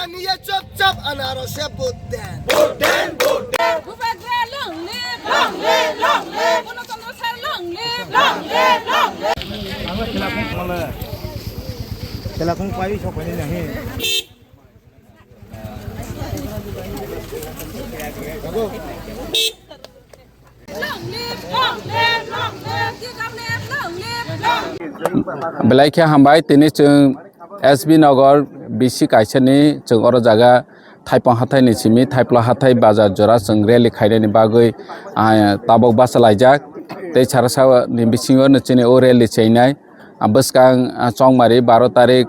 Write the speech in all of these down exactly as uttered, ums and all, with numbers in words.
Niya chop chop anaro se vote den. Vote den, vote den. Bubagra long live, long live, long live. Purno Chandra sir long live, long live, long live. Ang khela kung pale, khela kung pai sok pani nahi. Belai khe hambai, tini chwng S B Nagar B C kaisani chwng oro jaga Thaipong hathaini simi Thaipla hathai bazar jora chwng rally khainani bagwi, ah, tabok bachalaijak. Tei sarasa ni bisingo no chini o rally chainai. Ah, bwskang, ah, chongmari baro tarik,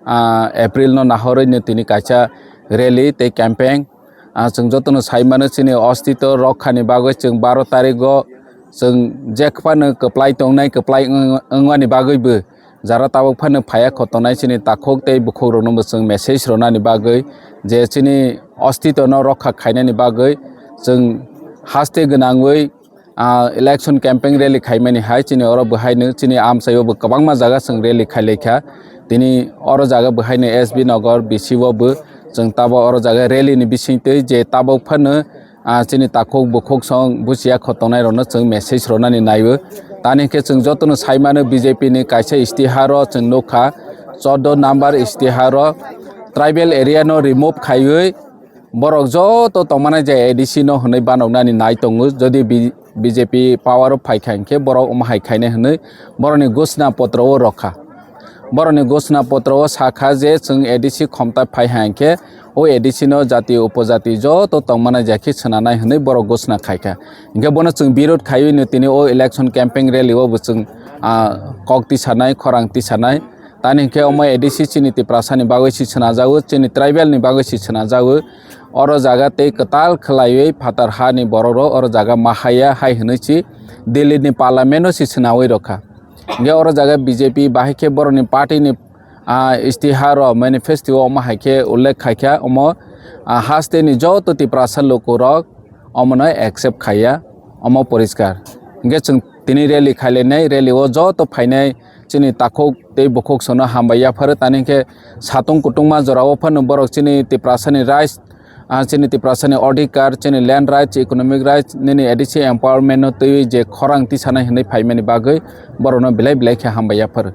ah, April no nahorwi no tini kaisa rally tei campaign. Ah, chwng jotono sai mano chini ostito rokha ni bagwi chwng baro tarigo chwng jekphano kwplai tongnai, kwplai wng-, wngmani bagwibo jara tabuk phano phaiya khotongnai chini takhuk tei bukhukrokno bo chwng message rwnani bagwi je chini ostito no rokha khainani bagwi chwng haste gwnangwi, ah, election campaign rally khaimani hai chini oro bwhaino chini amchaio bo kwbangma jaga chwng rally khailaikha. Tini oro jaga bwhaino S B Nagar B C o bo chwng tabo oro jaga rally ni bisingtwi je tabuk phano, ah, chini takhuk bukhuk song buchiya khotongnai rokno chwng message rwnani naio. Tani khe chwng jotono sai mano B J P ni kaisa istiharo chwng nukha, chordo number istiharo tribal area no remove khaiwi borok joto tongmani je A D C no hwnwi banoknani nai tongo. Jodi B-, B J P power o phaikha hinkhe borok omo hai khainai hwnwi borokni ghoshna potro o rokha. Borokni ghoshna potro o sakha je chwng A D C khomta phai hai hinkhe o A D C no jati upojati joto tongmani je khe swnanai hwnwi borok ghoshna khaikha. Hinkhe bono chwng birod khaiwi no tini o election campaign rally o bo chwng, ah, kok tisanai, khorang tisanai. Tani hinkhe omo A D C chini Tiprasani bagwi si swnajago, chini tribal ni bagwi si swnajago. Oro jaga tei kwtal khwlaiwi phatar hani borok rok oro jaga mahaya hai hwnwi si Delhi ni parliament o si swnawi rokha. Hinkhe oro jaga B J P bahai khe borokni party ni, ah, istihar o manifesto o omo hai khe ullekh khaikha, omo, ah, haste ni joto Tiprasa lukurok omono accept khaiya, omo poriskar. Hinkhe chwng tini rally khailainai, rally o joto phainai chini takhuk tei bukhuk sono hambai yapharo, tani hinkhe satung kutungma jorao phano borok chini Tiprasani rights, ah, chini Tiprasani odhikar, chini land rights, economic rights, nini A D C empowerment no twiwi je khorang tisanai hwnwi phaimani bagwi borokno belai belai khe hambai yapharo.